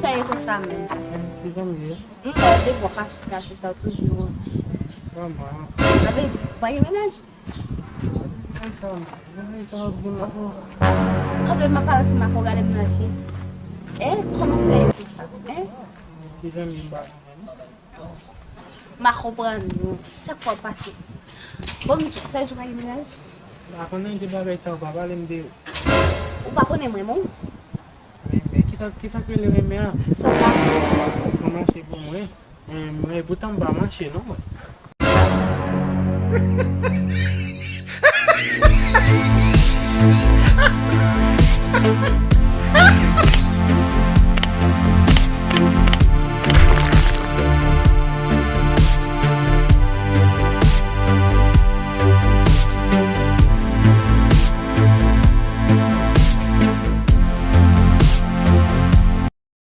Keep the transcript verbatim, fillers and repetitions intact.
Sa e konsa menm. Kizan m ye? M wè de bò ka sou katye sa toujou. Vrèman. Sa vle di, pa gen menaj? Mwen sa, mwen sa ap gen la. Kanpe m ap pale se mako gade m nan je. Eh, kòman fè e konsa? Eh, Kizan m ye ba. Ma konprann nou. Chak fwa pase. Bon, m di, fè jou pa gen menaj? A konnen de bagay sa ou pa pale m de yo. Ou pa konnen mwen, bon? Men, men kisa, kisa k rele renmen an? Sa pa. Sa mache pou mwen. Men, men poutan m pa mache non mwen.